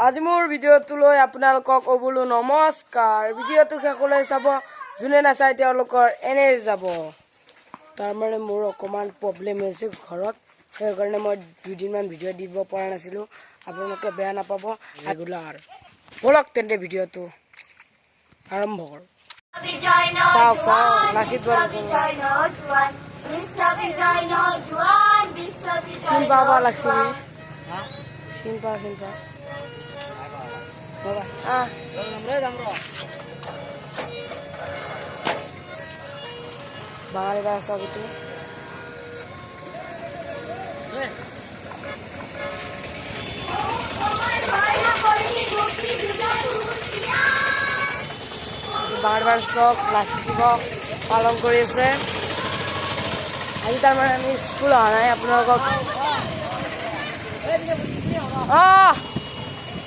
আজি মোৰ ভিডিঅ'টোলৈ আপোনালোকক বোলো নমস্কাৰ। ভিডিঅ'টো শেষলৈ চাব, যোনে নাচায় তেওঁলোকৰ এনেই যাব। তাৰমানে মোৰ অকণমান প্ৰব্লেম হৈছে ঘৰত, সেইকাৰণে মই দুদিনমান ভিডিঅ' দিব পৰা নাছিলোঁ। আপোনালোকে বেয়া নাপাব। ৰেগুলাৰ ব'লক তেন্তে ভিডিঅ'টো আৰম্ভ কৰোঁ। চাওক চাওক, লাচিত চিন পাব লাগছে, চিন পা চিন পা। বাঙালি বাস চক এইটো। বাঙালি চক লাচিত দিৱস পালন কৰি আছে আজি। তাৰমানে আমি স্কুল অহা নাই। আপোনালোকক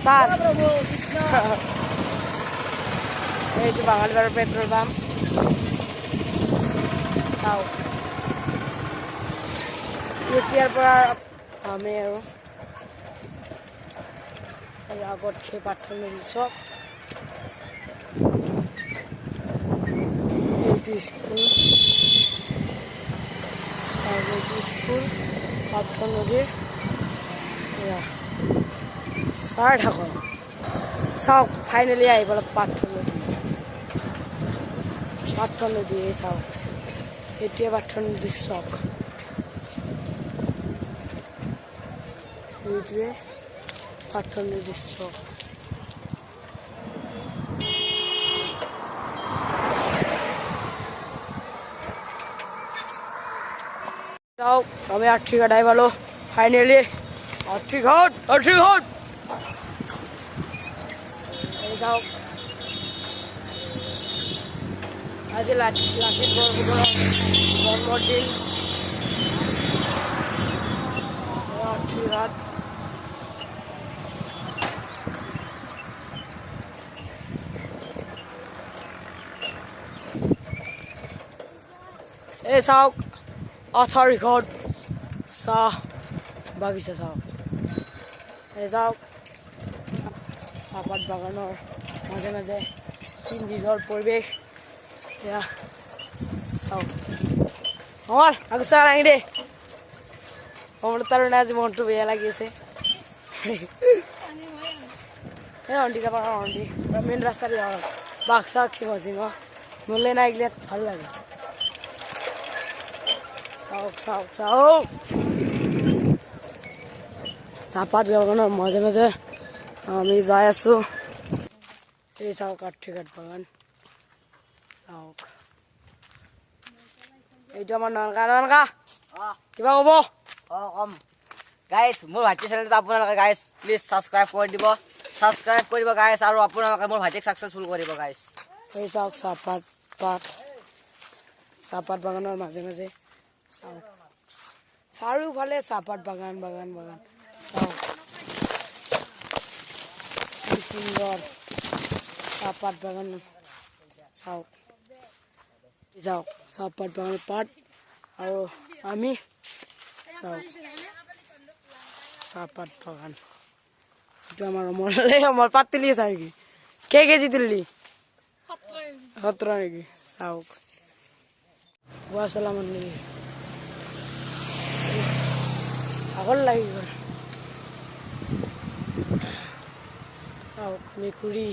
ছাৰ, এইটো বাঙালীবাৰৰ পেট্ৰল পাম্প চাওক। এতিয়াৰ পৰা আমি আৰু আগত সেই পাথৰ নদী চক, এইটো স্কুল চাওক, এইটো স্কুল পাথৰ নদীৰ। চাই থাকক, চাওক, ফাইনেলি আহি পেলাই পাথৰ নদী, পাথৰ নদী এই চাওক, এতিয়া পাথৰ নদীৰ চক, এইটোৱে পাথৰ নদীৰ চক। চাওক, আমি আঠিঘাট আহি পালো ফাইনেলি। আঠিঘাট, আঠিঘাট এই চাওক। আজি লাচিত বৰফুকনৰ জন্মদিন। আঠিঘাট এই চাওক, আঠাৰীঘাট চাহ বাগিচা চাওক। এই চাওক, চাহপাত বাগানৰ মাজে মাজে কি নিৰল পৰিৱেশ। এয়া চাওক, অমল আগু চাহ লাগি দেই। অমল তাৰ আজি মনটো বেয়া লাগি আছে। এই অন্টি যাব, অন্টি মেইন ৰাস্তা দি যাব। বাঘ চাঘ, সিংহ সিংহ নলে নাই এইগিলা ভাল লাগে। চাওক চাওক চাওক, চাহপাত বাগানৰ মাজে মাজে আমি যাই আছো। এই চাওক আঠিঘাট বাগান চাওক। এইটো আমাৰ ননকা, ননকা কিবা ক'ব? অঁ, কম গাইজ, মোৰ ভাইটিৰ চেনেলটো আপোনালোকে গাইজ প্লিজ ছাবস্ক্ৰাইব কৰি দিব, ছাবস্ক্ৰাইব কৰিব গাইজ, আৰু আপোনালোকে মোৰ ভাইটিক ছাকচেছফুল কৰিব গাইজ। এই চাওক চাহপাত পাত, চাহপাত বাগানৰ মাজে মাজে চাওক, চাৰিওফালে চাহপাত বাগান বাগান বাগান। চাওক কি সুন্দৰ চাহপাত বাগান। চাওক যাওক, চাহপাত বাগানৰ পাত আৰু আমি। চাওক চাহপাত বাগান। এইটো আমাৰ অমল, এই অমল পাত তুলি আছে নেকি? কেই কেজি তুলিলি? 17 নেকি? চাওক গোৱাচলা মন্দিৰ, ভাগৰ লাগি গ'ল। চাওক মেকুৰী,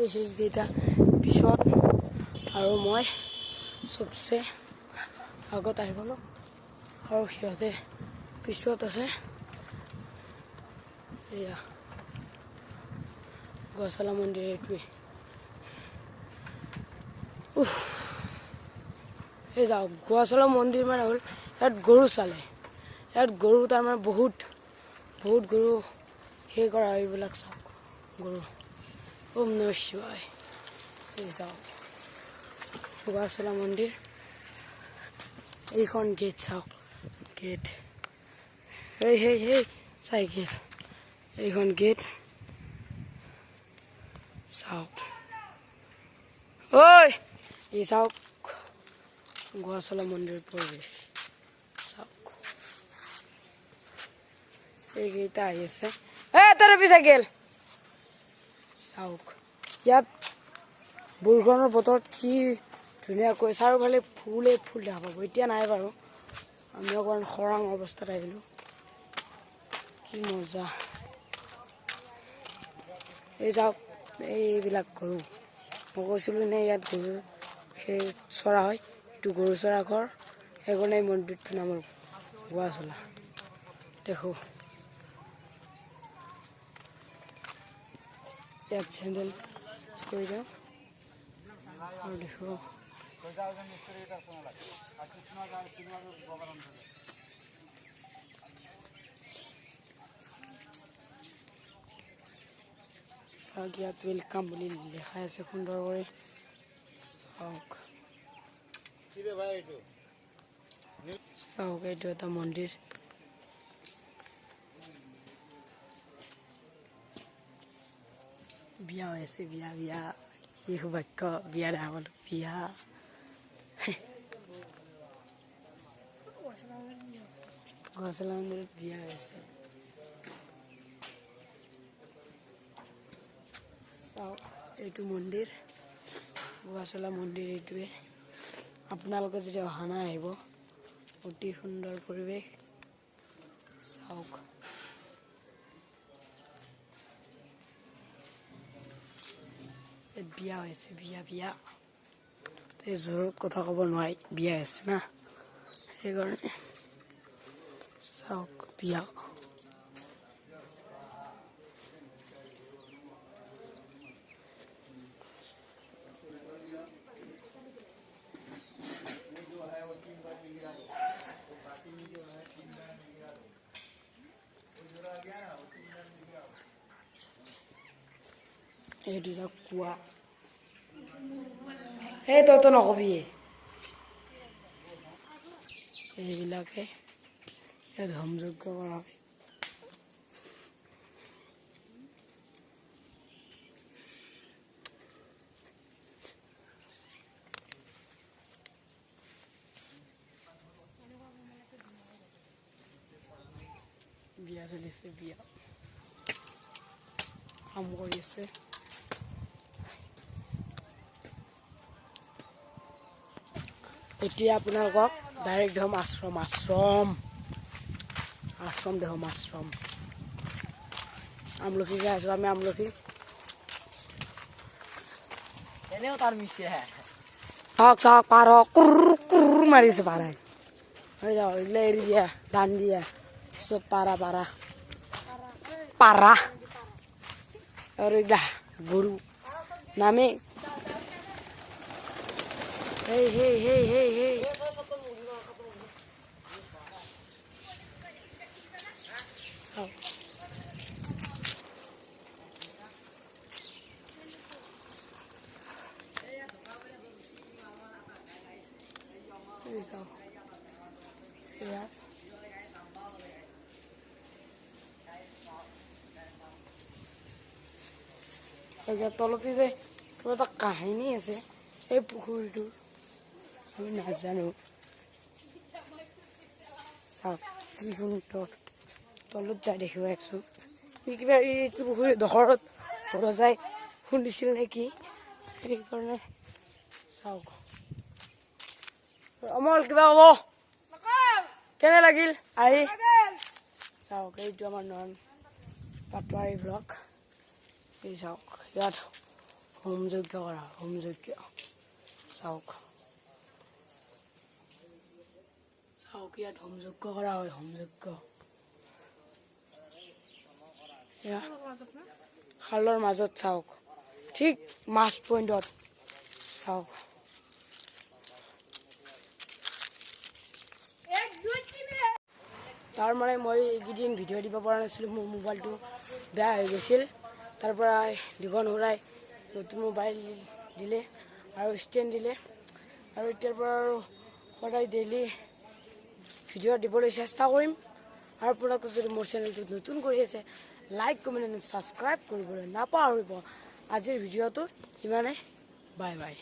এই সেইকেইটা পিছত আৰু মই চবচে আগত আহি গ'লোঁ আৰু সিহঁতে পিছত আছে। এয়া গোৱাচলা মন্দিৰ এইটোৱে। উফ, এই যাওক গোৱাচলা মন্দিৰ মানে হ'ল ইয়াত গৰু চালে, ইয়াত গৰু তাৰমানে বহুত বহুত গৰু সেই কৰা হয়, এইবিলাক চাওক গৰু। ওম নমঃ শিৱায়। এই চাওক গোৱাচলা মন্দিৰ, এইখন গেট চাওক, গেট, এই সেই সেই চাইকেল, এইখন গেট চাওক। ঐ এই চাওক গোৱাচলা মন্দিৰৰ পৰিৱেশ চাওক। এইকেইটা আহি আছে। এ তৰপি চাইকেল। চাওক ইয়াত বৰষুণৰ বতৰত কি ধুনীয়াকৈ চাৰিওফালে ফুলে ফুল দেখা পাব। এতিয়া নাই বাৰু, আমি অকণমান খৰাং অৱস্থাত আহিলোঁ। কি মজা। এই যাওক এইবিলাক গৰু, মই কৈছিলোঁ নে ইয়াত গৰু সেই চৰা হয়, এইটো গৰু চৰা ঘৰ, সেইকাৰণে এই মন্দিৰটোৰ নাম হ'ল গোৱাচলা। দেখোঁ ইয়াত চেণ্ডেল কৰি দিওঁ আৰু দেখোঁ চাওক ইয়াত welcome বুলি লেখাই আছে সুন্দৰ কৰি। চাওক চাওক এইটো এটা মন্দিৰ। বিয়া হৈ আছে, বিয়া বিয়া, কি সৌভাগ্য বিয়া দেখা পালো, বিয়া। গোৱাচলা মন্দিৰত বিয়া হৈ আছে। চাওক এইটো মন্দিৰ, গোৱাচলা মন্দিৰ এইটোৱে। আপোনালোকে যদি অহা নাই আহিব, অতি সুন্দৰ পৰিৱেশ। চাওক ইয়াত বিয়া হৈছে, বিয়া বিয়া। এই জোৰত কথা ক'ব নোৱাৰি, বিয়া হৈছে না, সেইকাৰণে। চাওক বিয়া। এইটো যাওক কোৱা, এই তইতো নকবি। এইবিলাকে ইয়াত হোম যজ্ঞ কৰা হয়। বিয়া চলিছে, বিয়া কাম কৰি আছে। এতিয়া আপোনালোকক ডাইৰেক্ট ধম আশ্ৰম, আশ্ৰম আশ্ৰম দেখোম, আশ্ৰম। আমলখি খাই আছোঁ আমি, আমলখি। এনেও তাৰ মিছে। চাওক চাওক পাৰ কুৰ কুৰ মাৰিছে পাৰাই। হৈ যাওক, এইগিলা এৰি দিয়া, ধান দিয়া, চব পাৰা পাৰা পাৰা। আৰু এইগিলা গৰু নামে। Hey, hey, hey, hey, hey. চাওক এই চাওক ইয়াত তলতে যে কিবা এটা কাহিনী আছে এই পুখুৰীটোৰ, আমি নাজানো। চাওক কি সুন্দৰ, তলত যাই দেখিব আছো। কিবা এইটো পুখুৰী দখৰত ৰজাই খুন্দিছিল নেকি, সেইকাৰণে। চাওক অমল কিবা ক'ব, কেনে লাগিল আহি? চাওক এইটো আমাৰ নয়ন পাটোৱাৰী ব্লক। এই চাওক ইয়াত হোম যজ্ঞ কৰা, হোম যজ্ঞ। চাওক চাওক ইয়াত হোম যজ্ঞ কৰা হয়, হোম যজ্ঞ। খালৰ মাজত চাওক, ঠিক মাছ পইণ্টত চাওক। তাৰমানে মই এইকেইদিন ভিডিঅ' দিব পৰা নাছিলোঁ, মোৰ মোবাইলটো বেয়া হৈ গৈছিল। তাৰ পৰা দিগন খুৰাই নতুন মোবাইল দিলে আৰু ষ্টেণ্ড দিলে, আৰু এতিয়াৰ পৰা আৰু সদায় ডেইলি ভিডিঅ' দিবলৈ চেষ্টা কৰিম। আৰু আপোনালোকে যদি মোৰ চেনেলটোত নতুন কৰি আছে, লাইক, কমেণ্ট এণ্ড ছাবস্ক্ৰাইব কৰিবলৈ নাপাহৰিব। আজিৰ ভিডিঅ'টো ইমানেই, বাই বাই।